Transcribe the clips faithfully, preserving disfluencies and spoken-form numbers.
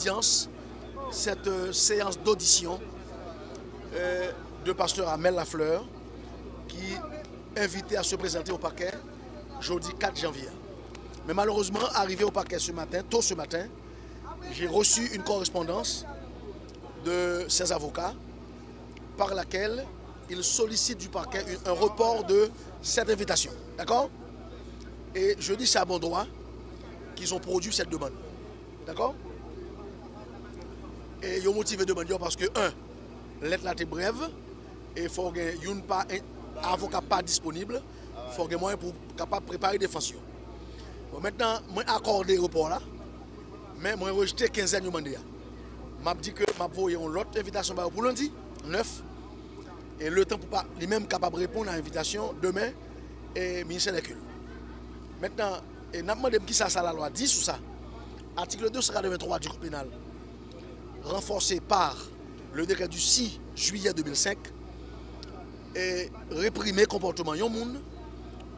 audience, cette euh, séance d'audition euh, de pasteur Amel Lafleur, qui est invité à se présenter au parquet jeudi quatre janvier. Mais malheureusement, arrivé au parquet ce matin, tôt ce matin, j'ai reçu une correspondance de ses avocats par laquelle ils sollicitent du parquet un report de cette invitation. D'accord? Et je dis c'est à bon droit qu'ils ont produit cette demande. Dakò? E yo motive demann yo paske, en, lèt la te brèv, e fò w gen youn pa, avoka pa disponib, fò w gen mwayen pou w kapab prepare defans yo. Bon, mentnan, mwen akòde repò la, men mwen rejte kenzèn yo mande a. M ap di ke m ap voye yon lòt envitasyon ba yo pou lendi nèf, e letan pou pa, li menm kapab reponn a envitasyon demen, e ministè dè kilt. Mentnan, e n ap mande m kisa sa lalwa di sou sa. Article deux cent quatre-vingt-trois du Code pénal, renforcé par le décret du six juillet deux mille cinq, e reprime konpòtman yon moun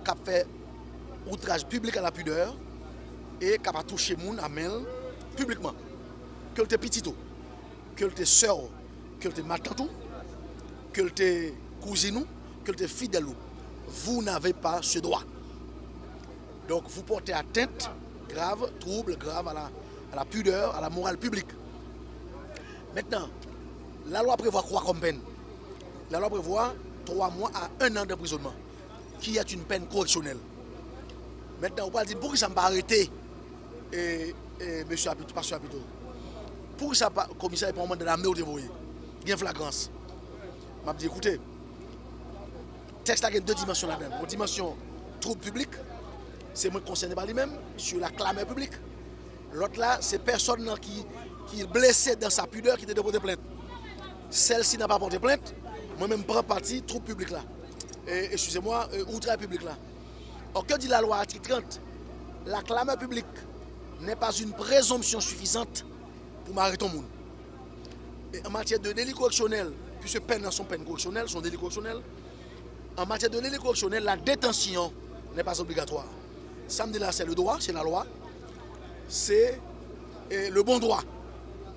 k ap fè outraj piblik a la pidè e k ap atouche moun a men l piblikman. Ke l te pitit ou, ke l te sè w, ke l te matant ou, ke l te kouzin ou, ke l te fidèl ou, vous n'avez pas ce droit. Donc, vous portez atteinte grave, trouble grave à la, à la pudeur, à la morale publique. Maintenant, la loi prévoit quoi comme peine? La loi prévoit trois mois à un an d'emprisonnement, qui est une peine correctionnelle. Mentnan, ou pral di m, poukisa m pa arete e, e, mesye Apito, pastè Apito? Poukisa pa, komisè pa yon manda damne ou te voye? Gen flagrans. M ap di, koute, tèks la gen de dimansyon ladan l. Yon dimansyon twoub piblik, se mwen k konsène pa li menm, sur la clameur publique. Lòt la, se pèsòn nan ki, ki blese dans sa pudeur ki te dwe pote plent. Celle-ci n'a pas porté plainte, mwen menm pran pati twoub piblik la. E, excusez-moi, e, outraj piblik la. Or, que dit la loi, article trente? La clameur publique n'est pas une présomption suffisante pou m arete yon moun. E an matyè de deli koreksyonèl, puisque peine nan se yon peine correctionnelle, se yon deli koreksyonèl, en matière de délai correctionnel, la détention n'est pas obligatoire. Sa m di la, se le droit, se lalwa, se e, le bon droit.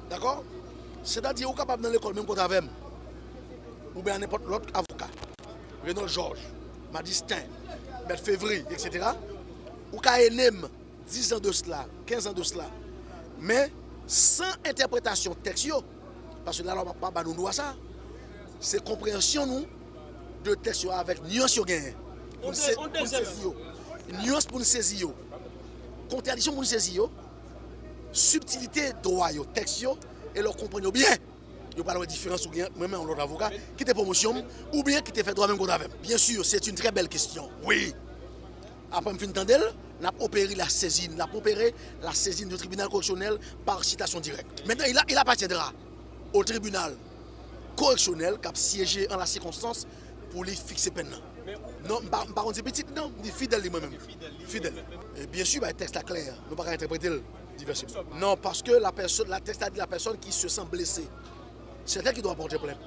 Dakò? Sètadi, ou kapab nan lekòl menm kote avè m, oubyen a nenpòt lòt avoka, Renold Georges, Madistin, Mèt Fevri, et cetera. Ou ka ene m diz an de sela, kenz an de sela. Men, san entèpretasyon tèks yo, paske lalwa pa, pa ba nou dwa sa, se konpreyansyon nou de tèks yo avèk nyans yo genyen. Pou n se-, pou n sezi yo. Nyans pou n sezi yo. Kontradiksyon pou n sezi yo. Sibtilite dwa yo, tèks yo, e lè w konprann yo byen, yo pral wè diferans ou gen mwen menm yon lòt avoka ki te pwomosyon m, oubyen ki te fè dwa menm kote avè m. Bien sûr, c'est une très belle question. Wi. Apre m fin tande l, n ap opere la sezin, n ap opere la sezin du tribunal correctionnel par citation directe. Maintenant, il, a- il appartiendra au tribunal correctionnel k ap syeje an la sikonstans pou li fikse pèn nan. Non, m pa, m pa konn se pitit, non, m di fidèl li mwen menm. Fidèl. E bien sûr, bay tèks la klè, nou pa ka entèprete l divèsman. Non, paske la pèsòn, la tèks la di la pèsòn ki se san blese. C'est elle qui doit porter plainte.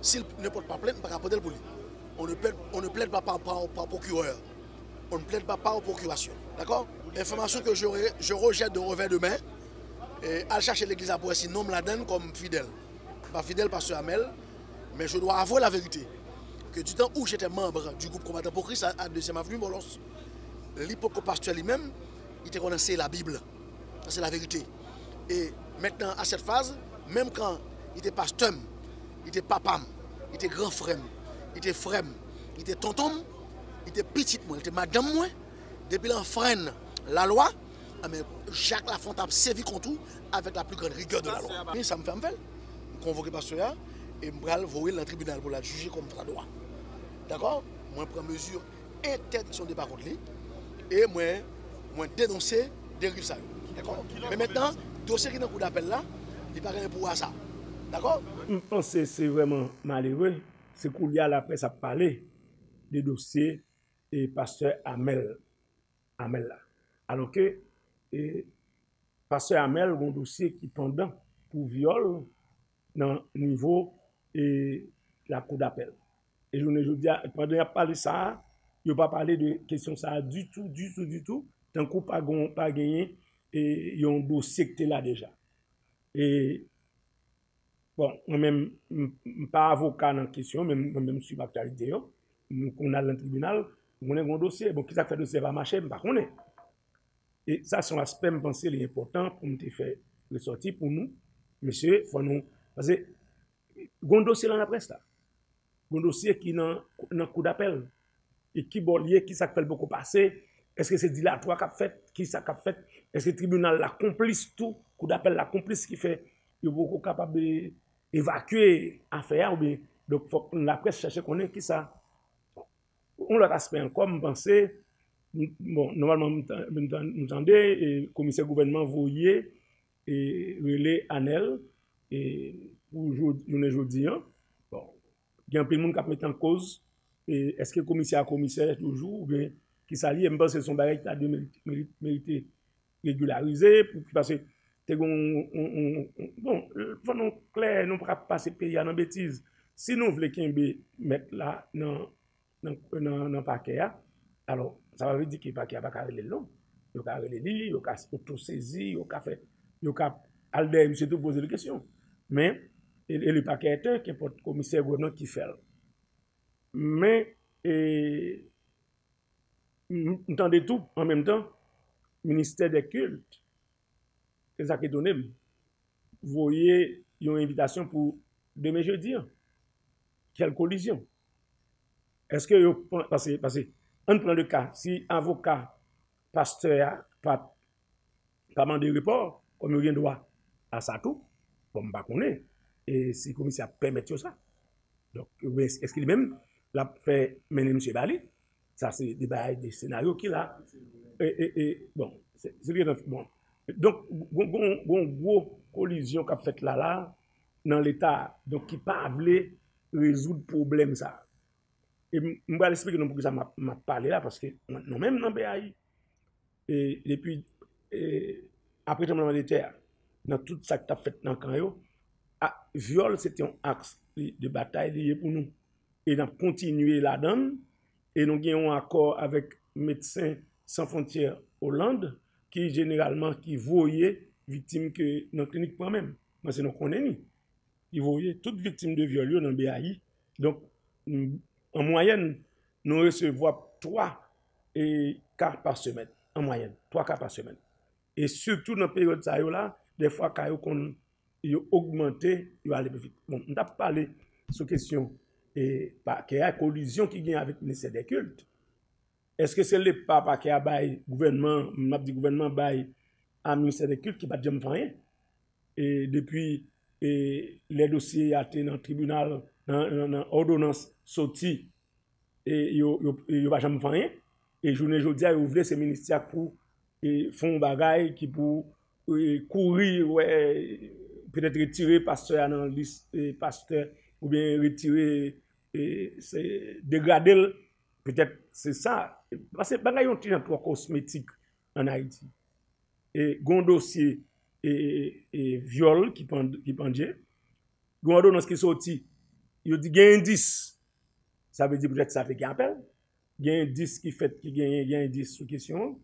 Si l ne porte pas plainte, m pa ka pote l pou li. On ne plaide, on ne plaide pas par, par, par procureur. On ne plaide pas par procuration. D'accord? Enfòmasyon ke je, je rejette de revers de main, e, al chache legliz la pou wè si non m ladan l kòm fidèl. M pa fidèl, pastè Amel, men je dois avouer la vérité. Que du temps où j'étais membre du groupe Combattant pour Christ à, à Deuxième Avenue, Boulos, li poko pastè li menm, li te konn anseye la Bible. Sa se laverite. E mentnan, a sèt faz, menm kan li te pastè m, li te papa m, li te gran frè m, li te frè m, li te tonton m, li te pitit mwen, li te madanm mwen, depi l anfrenn lalwa, enben, Jak Lafront ap sèvi kont ou avec la plus grande rigueur de la loi. Wi, sa m fè, m fè l. M konvoke pastè a, e m pral voye l nan tribinal pou l al jije kòm fradwa. Dakò? Mwen pran mezi entèdiksyon depa kont li, e mwen, mwen denonse deriv sa yo. Dakò? Men mentnan, dosye ki nan kou dapèl la, li pa genyen pouvwa sa. Dakò? M panse se vrèman malere, se koulye a laprès ap pale de dosye e pastè Amel, Amel la. Alòske, e, pastè Amel gen yon dosye ki pandan pou vyòl nan nivo, e, lakou dapèl. E jounen jodi a, pandan y ap pale sa a, yo pa pale de kesyon sa a ditou, ditou, ditou, tankou pa gon, pa genyen, e, yon dosye ki te la deja. E, bon, mwen menm, m, m pa avoka nan kesyon, men mwen menm m swiv aktyalite yo. M konn al nan tribinal, m konnen gen yon dosye. Bon, kisa k fè dosye a pa mache, m pa konnen. E sa se yon aspè m panse li enpòtan pou m te fè resòti pou nou. Mesye, fò nou, paske gen yon dosye nan laprès la. Gen yon dosye ki nan, nan kou dapèl. E ki bò l ye, ki sa k fè l poko pase? Èske se dilatwa k ap fèt? Ki sa k ap fèt? Èske tribinal la konplis tou? Kou dapèl la konplis ki fè yo poko kapab, eh, evakye afè a oubyen, donk, fòk laprès chèche konnen ki sa. Yon lòt aspè ankò, m panse, m, bon, nòmalman, m tan- m tan- m tande, eh, komisè gouvènman voye, eh, rele Anèl, eh, pou jou- jounen jodi an. Bon, gen anpil moun k ap mete an koz, eh, èske komisè a komisè toujou, oubyen ki sa l ye? M panse se yon bagay ki ta dwe merite, merite, merite regilarize, pou, paske te gen yon, yon, yon, yon, bon, fò nou klè, nou pa ka pase peyi a nan betiz. Si nou vle kenbe mèt la nan, nan, nan, nan pakè a, alò, sa pa vle di ke pakè a pa ka rele l non. Yo ka rele li, yo ka otosezi, yo ka fè, yo ka al dèyè misye tou poze l kesyon. Men, e, e le pakè etan, kenpòt komisè gouvènman ki fè l. Men, e, m, m tande tou, an menm tan, ministè dè kilt, se sa k etone m, voye yon envitasyon pou demen jedi an. Kèl kolizyon! Èske yo pran, paske, paske, ann pran le ka, si avoka pastè a pa, pa mande repò, kòm yo gen dwa a sa tou, bon, m pa konnen, e si komisè a pèmèt yo sa. Donk, oubyen èske li menm, l ap fè mennen misye ba li? Sa se de bagay, de senaryo ki la. E, e, e, bon, se, se li nan, bon. Donk, gon, gon, gon gwo kolizyon k ap fèt la, la, nan Leta, donk, ki pa vle rezoud pwoblèm sa. E m, m pral eksplike nou poukisa m ap, m ap pale la, paske mwen, nou menm nan B A I, e, depi, e, apre tranblemanntè a, nan tout sa k t ap fèt nan kan yo, a, vyòl se te yon aks de batay li ye pou nou. E n ap kontinye ladan l, e nou gen yon akò avèk Medsen San Fwontyè Oland, ki jeneralman ki voye viktim ke nan klinik pran menm. Mwen se nou konnen li. Ki voye tout viktim de vyòl yo nan B A I. Donk, m, an mwayèn, nou resevwa twa, e, ka pa semèn, an mwayèn, twa ka pa semèn. E sitou nan peryòd sa yo la, dèfwa ka yo konn, yo ogmante, yo ale pi vit. Bon, m t ap pale sou kesyon, e, pakè a, kolizyon ki gen avèk ministè dè kilt. Èske se lepa pakè a bay gouvènman, m ap di gouvènman bay a ministè dè kilt ki pa t janm fè anyen? E depi, e, lè dosye a te nan tribinal, nan, nan, nan òdonans soti, e yo, yo, yo pa janm fè anyen. E jounen jodi a, yo vle se ministè a k pou, e, fè yon bagay ki pou, e, kouri, wè, petèt retire pastè a nan lis, e, pastè, oubyen retire, e, se, degrade l, petèt se sa. Paske bagay yon ti jan twò kosmetik ann Ayiti. E, gen yon dosye, e, e, e, vyòl ki pan-, ki pandye. Gen yon òdonans ki soti, yo di gen endis. Sa vle di poutèt sa te gen apèl. Gen endis ki fèt, ki genyen, gen endis sou kesyon an.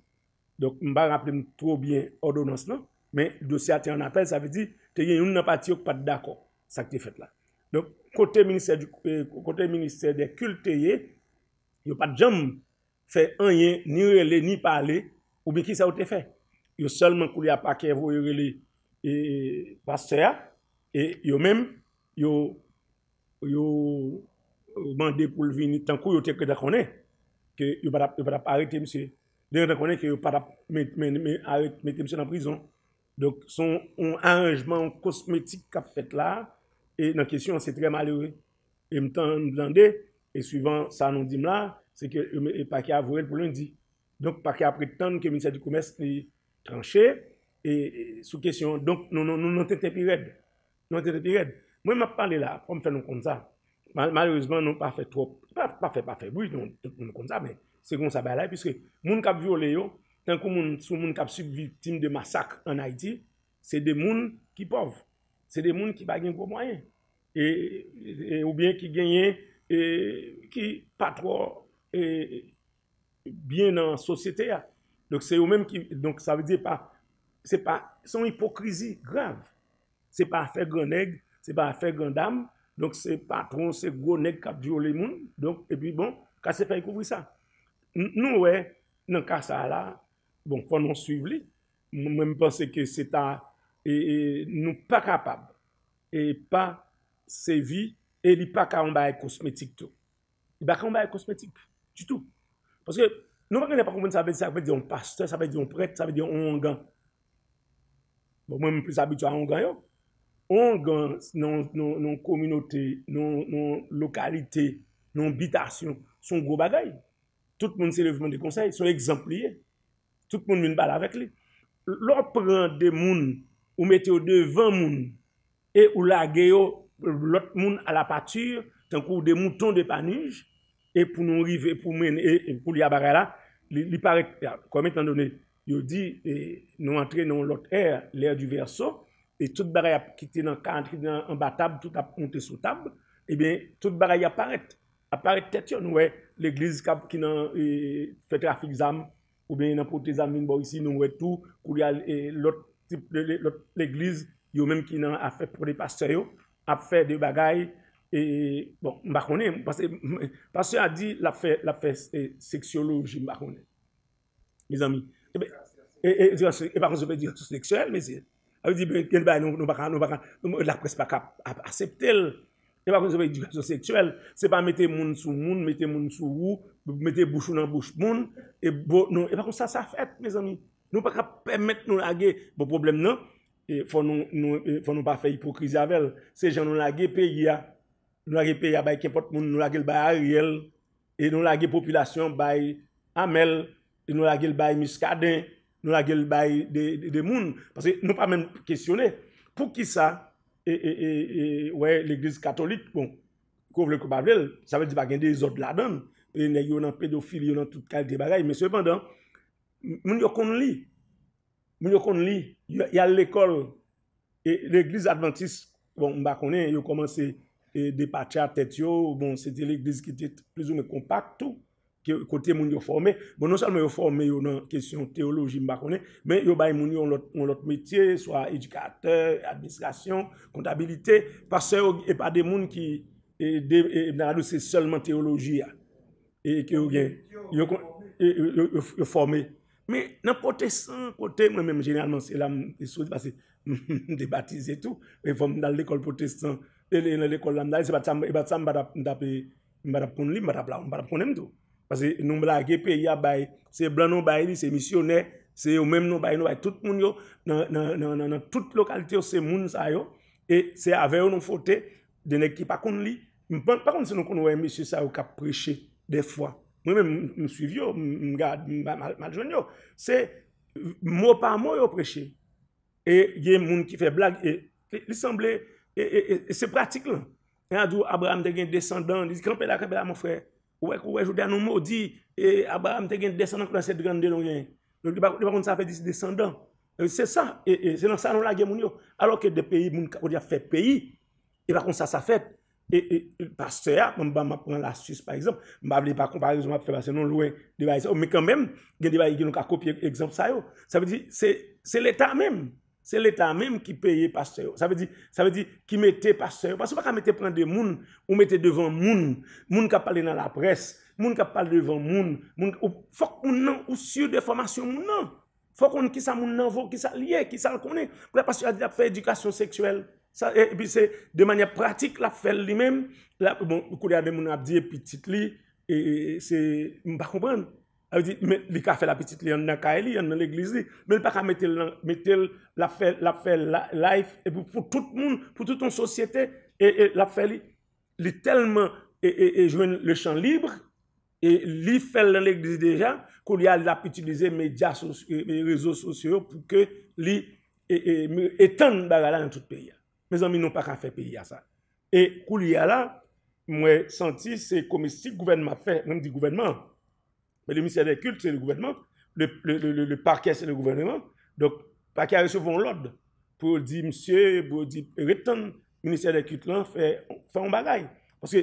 Donk, m pa raple m twò byen òdonans lan, men dosye a te an apèl, sa vle di, te gen youn nan pati yo ki pa t dakò sa k te fèt la. Donk, kote ministè di, e, kote ministè dè kilt te ye, yo pa t janm fè anyen, ni rele, ni pale, oubyen kisa yo te fè? Yo sèlman koulye a pakè voye rele, e, pastè a, e yo menm, yo, yo mande pou l vini, tankou yo te gentan konnen ke yo pa t ap, yo pa t ap arete misye. Yo gentan konnen ke yo pa t ap met-, men-, men-, arete, mete misye nan prizon. Donk, se yon, yon aranjman, yon kosmetik k ap fèt la, e nan kesyon an, se trè malere. E m tan-, m tande, e swivan sa nou di m la, se ke, e, e pakè a voye l pou lendi. Donk, pakè a ap ret tann ke ministè di komès li tranche, e, e, sou kesyon an. Donk, nou, nou, nou nan tenten pi rèd. Nou nan tenten pi rèd. Mwen, m ap pale la, fò m fè nou konn sa. Mal-, malerezman, nou pa fè twòp, pa, pa fè, pa fè bri, nou, tout moun konn sa, men se konsa bagay la ye, piske moun k ap vyole yo, tankou moun, sou moun k ap sib viktim de masak ann Ayiti, se de moun ki pòv. Se de moun ki pa gen gwo mwayen. E, e, oubyen ki genyen, e, ki pa twò, e, byen nan sosyete a. Donk, se yo menm ki, donk, sa vle di pa, se pa, se yon ipokrizi grav. Se pa afè gran nèg, se pa afè gran dam. Donk, se patwon, se gwo nèg k ap vyole moun. Donk, epi bon, kase fèy kouvri sa. N- Nou wè, nan ka sa a la, bon, fò nou swiv li. Mwen, mwen, m panse ke se ta, e, e, nou pa kapab, e pa sèvi, e li pa ka yon bagay kosmetik tou. Li pa ka yon bagay kosmetik ditou. Paske nou pa gen pa konprann sa vle di, sa vle di yon pastè, sa vle di yon prèt, sa vle di yon oungan. Bon, mwen, m plis abitye a oungan yo. Oungan, nan, nan, nan kominote, nan, nan lokalite, nan bitasyon, se yon gwo bagay. Tout moun se leve mande konsèy, se yon egzanp li ye. Tout moun vin pale avèk li. Lè w pran de moun, ou mete yo devan moun, e ou lage yo, lòt moun a la pati, tankou de mouton de panij, e pou nou rive, pou mennen, e, e pou li a bagay la, li, li parèt, kòm etan done, yo di, e, nou antre nan yon lòt è, l'ère du Verseau, e tout bagay ap kite nan kad, kite nan anba tab, tout ap monte sou tab, ebyen, tout bagay ap parèt. Ap parèt tèt yo, nou wè legliz k ap, ki nan, e, fè trafik zam, oubyen nan pote zam vin bò isi, nou wè tou, koulye a, e, lòt tip, le- le- lòt legliz, yo menm ki nan afè pote pastè yo, ap fè de bagay, e, bon, m pa konnen, paske, pastè a di l ap fè, l ap fè, e, seksyoloji, m pa konnen. Mezanmi. E, e, e, e pa konn se fè edikasyon seksyèl, mesye. Sa vle di, gen bagay nou, nou pa ka, nou pa ka, nou, laprès pa ka ap- aksepte l. E pa konn se fè edikasyon seksyèl. Se pa mete moun sou moun, mete moun sou ou, mete bouch ou nan bouch moun. E bon, non, e pa konsa sa fèt, mezanmi. Nou pa ka pèmèt nou lage. Bon, pwoblèm nan, e, fò nou, nou, e, fò nou pa fè ipokrizi avè l. Se jan nou lage peyi a. Nou lage peyi a bay kenpòt moun, nou lage l bay Ariel, e nou lage popilasyon bay Amel, e nou lage l bay Muscadin, nou lage l bay de, de, de moun. Paske nou pa menm kesyone poukisa, e, e, e, e, wè, legliz katolik, bon, ke w vle ke w pa vle l, sa vle di pa gen dezòd ladan l. E nèg yo nan pedofili, yo nan tout kalite bagay, men sepandan, m- moun yo konn li. Moun yo konn li, y- y al lekòl. E legliz advantis, bon, m pa konnen, yo kòmanse, e, depatcha tèt yo, bon, se te legliz ki te plizoumwen konpak tou, ke, kote moun yo fòme. Bon, non sèlman yo fòme yo nan kesyon teyoloji, m pa konnen, men yo bay moun yo yon lòt, yon lòt metye, swa edikatè, administrasyon, kontabilite. Pastè yo, e pa de moun ki, e, de, e, nan se sèlman teyoloji a. E ke yo gen, yo, kon- e, yo, yo, yo, yo fòme. Men nan pwotestan, kote mwen menm jeneralman, se la m te soti, paske m te batize tou. E fò m t al lekòl pwotestan. E le- nan lekòl la m t al, se pa t sa, m- e pa t sa m pa t ap, m t ap, m pa t ap konn li, m pa t ap la, m pa t ap konnen m tou. Paske nou lage peyi a bay, se blan nou bay li, se misyonè, se yo menm nou bay, nou bay tout moun yo, nan, nan, nan, nan, nan tout lokalite yo, se moun sa yo. E se avè yo nou fwote, de nèg ki pa konn li. M pa, pa konn si nou konn wè mesye sa yo k ap preche, dèfwa. Mwen menm, m- m swiv yo, m- m gad, m pa mal, mal jwenn yo. Se mo pa mo yo preche. E gen moun ki fè blag, e li, li sanble, e, e, e, e se pratik lan. E a di w, Abraram te gen desandan, li di, kanpe la, kanpe la, mon frè. Ou wè, ou wè, jodi a nou modi, e Abraram te gen desandan, kounye a se trannde nou genyen. Donk, li pa, li pa konn sa fè di desandan. E se sa, e, e se nan sa nou lage moun yo. Alò ke de peyi, moun ka- kote y ap fè peyi, e pa konsa sa fèt. E, e, e pastè a, mwen, m ap pran Lasis, pa egzanp, m pa vle pa konparezon m ap fè, paske nou lwen de bagay sa yo, men kanmenm, gen de bagay ke nou ka kopye egzanp sa yo. Sa vle di, se, se Leta menm. Se Leta menm ki peye pastè yo. Sa vle di, sa vle di, ki mete pastè yo. Paske ou pa ka mete pran de moun, ou mete devan moun, moun k ap pale nan laprès, moun k ap pale devan moun, moun, ou- fòk moun nan, ou si de fòmasyon moun nan. Fò w konn kisa moun nan vo, kisa l ye, kisa l konnen. Kounye a pastè a di l ap fè edikasyon seksyèl. Sa, e- epi se de manyè pratik l ap fè l li menm. L ap- bon, kounye a de moun ap di e pitit li, e, e, e se, m pa konprann. Sa vle di, men li ka fè l a pitit li anndan kay li, anndan legliz li. Men li pa ka mete l nan, mete l, l ap fè, l ap fè la- live, epi pou tout moun, pou tout yon sosyete, e, e l ap fè li. Li tèlman, e, e, e jwenn le chan lib, e li fè l nan legliz deja, kounye a l ap itilize medya sosyo, e, e rezo sosyo yo pou ke li, e, e, etann bagay la nan tout peyi a. Mezanmi, nou pa ka fè peyi a sa. E kounye a la, mwen santi se komestik gouvènman ap fè, mwen m di gouvènman, men le ministère des cultes, se le gouvènman, le, le, le, le, le parquet, se le gouvènman. Donk, pakè a resevwa yon lòd pou yo di misye, pou yo di, ret tann ministè dè kilt lan fè, fè yon bagay. Paske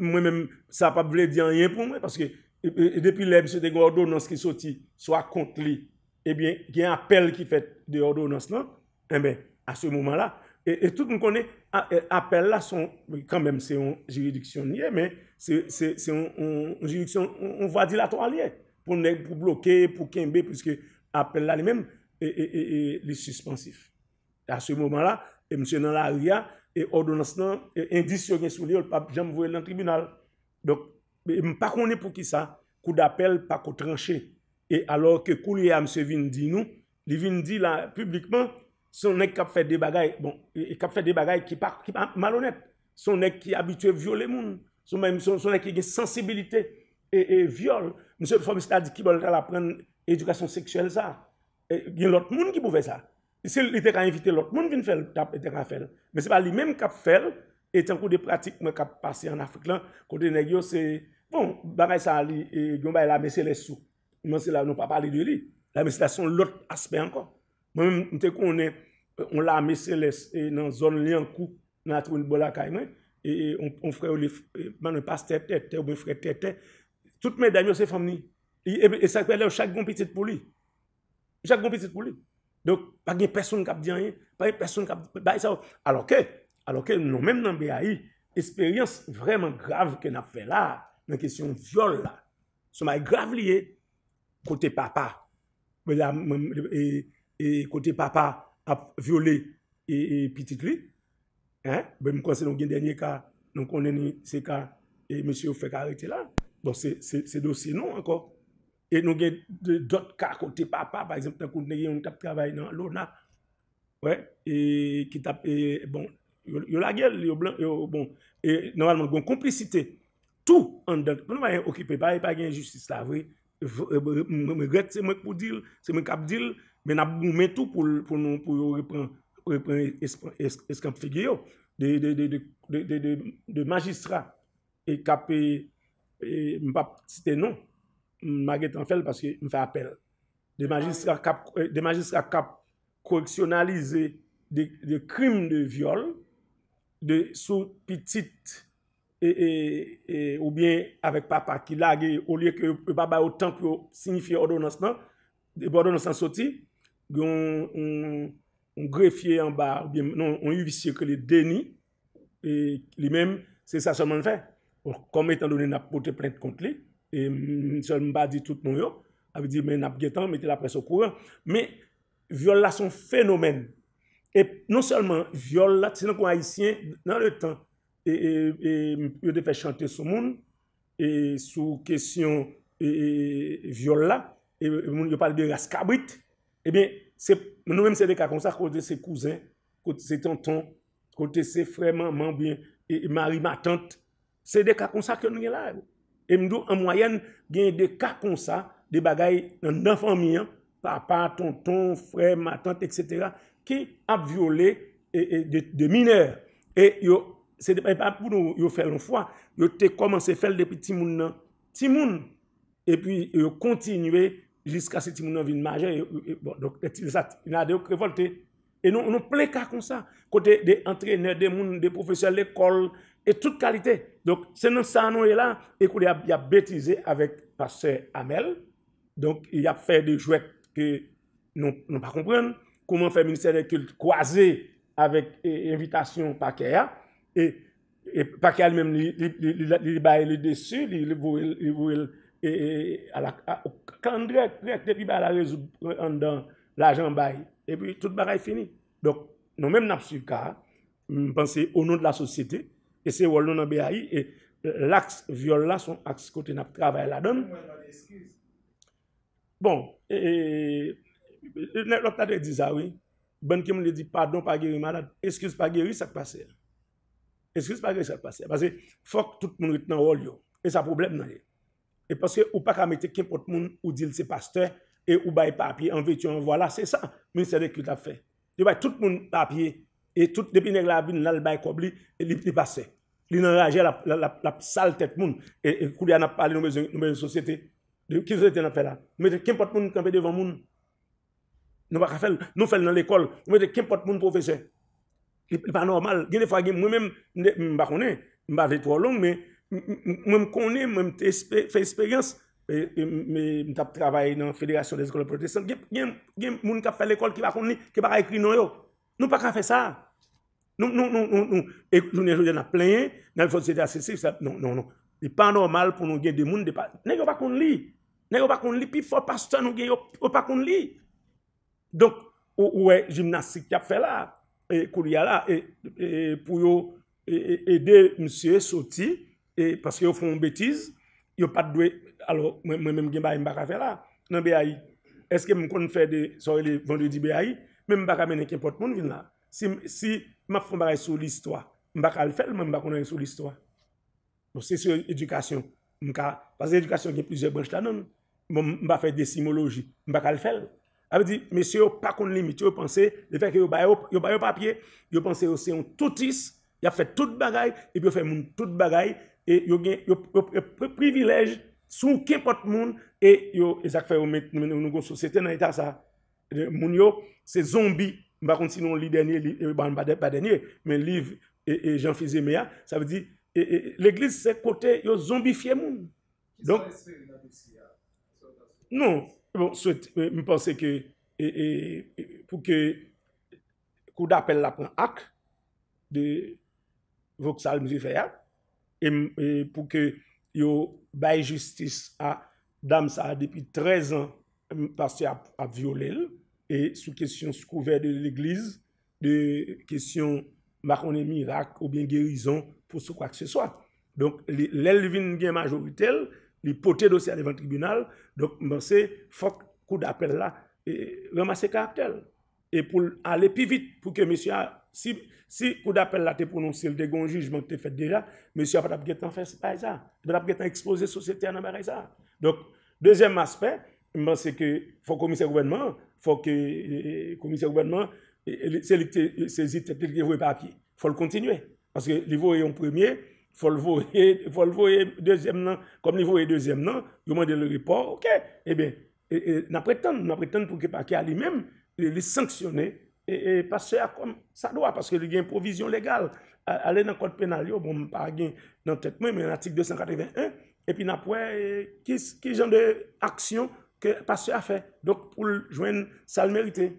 mwen menm, sa p ap vle di anyen pou mwen, paske, e, e, e depi lè misye te gen òdonans ki soti swa kont li, ebyen, gen apèl ki fèt de òdonans lan, enben, a se moman la, E, e tout moun konnen, a, e, apèl la, se yon, kanmenm, se yon jiridiksyon li ye, men se, se, se yon, yon, yon jiridiksyon, yon, yon vwa dilatwa li ye. Pou nèg, pou bloke, pou kenbe, piske apèl la li menm, e, e, e, e, li sispansif. A se moman la, e misye nan lari a, e òdonans lan, e endis yo gen sou li, yo p ap janm voye l nan tribinal. Donk, e m pa konnen poukisa kou dapèl pa ko tranche. E alò ke koulye a misye vin di nou, li vin di la piblikman, se yon nèg k ap fè de bagay, bon, e, e k ap fè de bagay ki pa, ki pa malonèt. Se yon nèg ki abitye vyole moun. Se yon, se yon, se yon nèg ki gen sansibilite e, e vyòl. Misye, fò misye ta di kibò l t al aprann edikasyon seksyèl sa. E, gen lòt moun ki pou fè sa. Si li te ka envite lòt moun vin fè l, t ap, te ka fè l. Men se pa li menm k ap fè l, e tankou de pratik mwen k ap pase ann Afrik lan, kote nèg yo se, bon, bagay sa a li, e, gen yon bagay lame selès tou. Men se la nou pa pale de li. Lame selès se yon lòt aspè ankò. Mwen menm, m te konnen, e, yon lame selès, e, nan zòn Lyankou, nan Latibonit bò lakay mwen, e, e, yon, yon frè yo rele, e, m pa konnen pastè Tètè oubyen frè Tètè. Tout medam yo se fanm li. E, e, e sa k fè lè yo chak gen yon pitit pou li. Chak gen yon pitit pou li. Donk, pa gen pèsonn k ap di anyen, pa gen pèsonn k ap bay sa yo. Alò ke, alò ke nou menm nan B A I, esperyans vrèman grav ke n ap fè la a, nan kesyon vyòl la, se yon bagay grav li ye, kote papa, men la, mwen, e, e kote papa ap vyole, e, e pitit li, en, ben, m panse nou gen dènye ka, nou konnen ni se ka, e mesye yo fèk arete la. Bon, se, se, se dosye nou ankò. E nou gen de, dòt ka kote papa, pa egzanp, tankou te gen youn k t ap travay nan Lona, wè, e ki t ap, e, bon, yo, yo lage l, yo blan, yo, bon, e nòmalman, gen yon konplisite tou anndan. Pou nou pa okipe, pa, pa gen jistis la vre. V-, e, m, m regrèt, se mwen k pou di l, se mwen k ap di l, men n ap goumen tou pou l, pou nou, pou yo repran, repran es-, es-, eskanp figi yo. De, de, de, de, de, de, de, de majistra e k ap, e, e, m p ap site non, m a gentan fè l paske m fè apèl. De majistra k ap, e, de majistra k ap koreksyonalize de, de krim de vyòl, de sou pitit, e, e, e, oubyen avèk papa ki lage, olye ke yo, yo pa ba yo tan pou yo siyifye òdonans lan, depi òdonans lan soti, gen yon, yon, yon grefye anba, oubyen, non, yon ivisye ki rele Deni, e li menm, se sa sèlman l fè. Bon, kòm etan done n ap pote plent kont li, e m, m sèl m pa di tout non yo, sa vle di, men n ap gentan mete laprès okouran. Men, vyòl la se yon fenomèn. E non sèlman vyòl la, se tankou Ayisyen, nan letan, e, e, e, yo te fè chante sou moun, e, sou kesyon, e, e, e, vyòl la, e, e, moun yo pale de ras kabrit, ebyen, se, nou menm se de ka konsa, kote se kouzen, kote se tonton, kote se frè manman, oubyen, e, e, mari matant, se de ka konsa ke nou gen la. E m di w, an mwayèn, gen de ka konsa, de bagay anndan fanmi an, papa, tonton, frè, matant, etsetera, ki ap vyole, e, e, de, de minè. E yo, se te, e pa pou nou, yo fè l yon fwa, yo te kòmanse fè l depi timoun nan timoun. Epi yo kontinye jiskaske timoun nan vin majè. Yo, yo, bon, donk, lè ti sa, gen de yo k revòlte. E nou, nou plen ka konsa, kote de antrenè, de moun, de pwofesè lekòl, e tout kalite. Donk, se nan sa nou ye la, e koulye a, y ap betize avèk pastè Amèl. Donk, y ap fè de jwèt ke nou, nou pa konprann. Kouman fè ministè de kilt kwaze avèk, e, envitasyon pakè a? E, e pakè a li menm, li, li, li, li, li bay li desi, li, li voye, li voye l, e, e, a la, a, o, kan dirèk, dirèk, depi bagay la rezoud anndan lajan bay. Epi tout bagay fini. Donk, nou menm n ap swiv ka a. M panse, o non de la sosyete, e se wòl nou nan B A I, e laks vyòl la, se yon aks kote n ap travay ladan l. Bon, e, e, e, lòt la te di sa, wi. Ban Ki-moon te di, padon pa geri malad, eskiz pa geri sa k pase a. Eskiz pa geri sa k pase a. Paske fòk tout moun ret nan wòl yo. E sa pwoblèm nan ye. E paske ou pa ka mete kenpòt moun, ou di l se pastè, e ou bay papye an vèti an vwala, se sa ministè de kilt ap fè. Yo bay tout moun papye, e tout, depi nèg la vin la, l bay kòb li, e li, li pastè. Li nan raje, l ap, l ap, l ap, l ap sal tèt moun. E, e koulye a n ap pale, nou bezwen, nou bezwen sosyete. De ki sosyete n ap fè la? Nou mete kenpòt moun kanpe devan moun. Nou pa ka fè l. Nou fè l nan lekòl. Nou mete kenpòt moun pwofesè. Li, li pa nòmal. Gen de fwa, gen, mwen menm, m de, m pa konnen, m pa vle twò long, men m, m, m, mwen, m konnen, mwen, m te espe-, fè esperyans. E, e, m, e, m t ap travay nan Fédération des écoles protestantes. Gen, gen, gen moun k ap fè lekòl ki pa konn li, ki pa ka ekri non yo. Nou pa ka fè sa. Nou, nou, nou, nou, nou, e jounen jodi a n ap plenyen, n ap fè sosyete a sesi, sa, non, non, non. Li pa nòmal pou nou gen de moun, de pa, nèg yo pa konn li. Nèg yo pa konn li, pifò pastè nou gen, yo, yo pa konn li. Donk, ou, ou wè jimnastik y ap fè la, e, koulye a la, e, e, pou yo, e, e, ede misye soti, e, paske yo fè yon betiz, yo pa t dwe, alò, mwen, mwen menm gen bagay m pa ka fè la. Nan B A I, èske m konn fè de, sa yo rele vandredi B A I, men m pa ka mennen kenpòt moun vin la. Si, si m ap fè yon bagay sou listwa, m pa ka al fè l, mwen m pa konn anyen sou listwa. Bon, se sou edikasyon. M ka, paske edikasyon gen plizyè branch ladan l. Bon, m pa fè desimoloji, m pa ka al fè l. Sa vle di, mesye yo pa konn limit yo, yo panse, lefètke yo ba yo, yo ba yo papye, yo panse yo se yon toutis, y ap fè tout bagay, epi yo fè moun tout bagay, e yo gen, yo, yo, yo pri-, privilèj sou kenpòt moun, e yo, e sa k fè yo met, nou, nou, nou gon sosyete nan eta sa. Moun yo, se zonbi. M pa konn si nou li dènye, li, e, bon, pa dè-, pa dènye, men liv, e, e, Jean Fils-Aimé a, sa vle di, e, e, legliz se kote yo zonbifye moun. Donk, non, bon, swete, e, m panse ke, e, e, e, pou ke kou dapèl la pran ak de voksal misye fè a, e, m- e pou ke yo bay jistis a dam sa a depi trèz an, m- pastè ap, ap vyole l, e sou kesyon sou kouvè de legliz, de kesyon, m pa konnen, mirak oubyen gerizon pou sou kwa ke se swa. Donk, li- lè l vin gen majorite l, li pote dosye a devan tribinal, donk, m panse fòk kou dapèl la, e, ranmase karaktè l. E pou l ale pi vit, pou ke mesye a, si, si kou dapèl la te pwononse l, te gen yon jijman ki te fèt deja, mesye a pa t ap gentan fè bagay sa. Li pa t ap gentan ekspoze sosyete a nan bagay sa. Donk, dezyèm aspè, m panse ke fò komisè gouvènman an, fò ke, e, e, komisè gouvènman an, e, e, se li ki te sezi tèt li, ki te voye papye. Fò l kontinye. Paske li voye yon premye, fò l voye, fò l voye dezyèm nan. Kòm li voye dezyèm nan, yo mande l repò, oke. Ebyen, e, e, n ap ret tann, n ap ret tann pou ke pakè a li menm, li, li sanksyone, e, e, pastè a kòm sa dwa, paske li gen pwovizyon legal. A- Ale nan kòd penal yo, bon, m pa gen nan tèt mwen, men atik de san katreven en, epi n ap wè, e, ki, ki jan de aksyon ke pastè a fè. Donk, pou l jwenn sa l merite.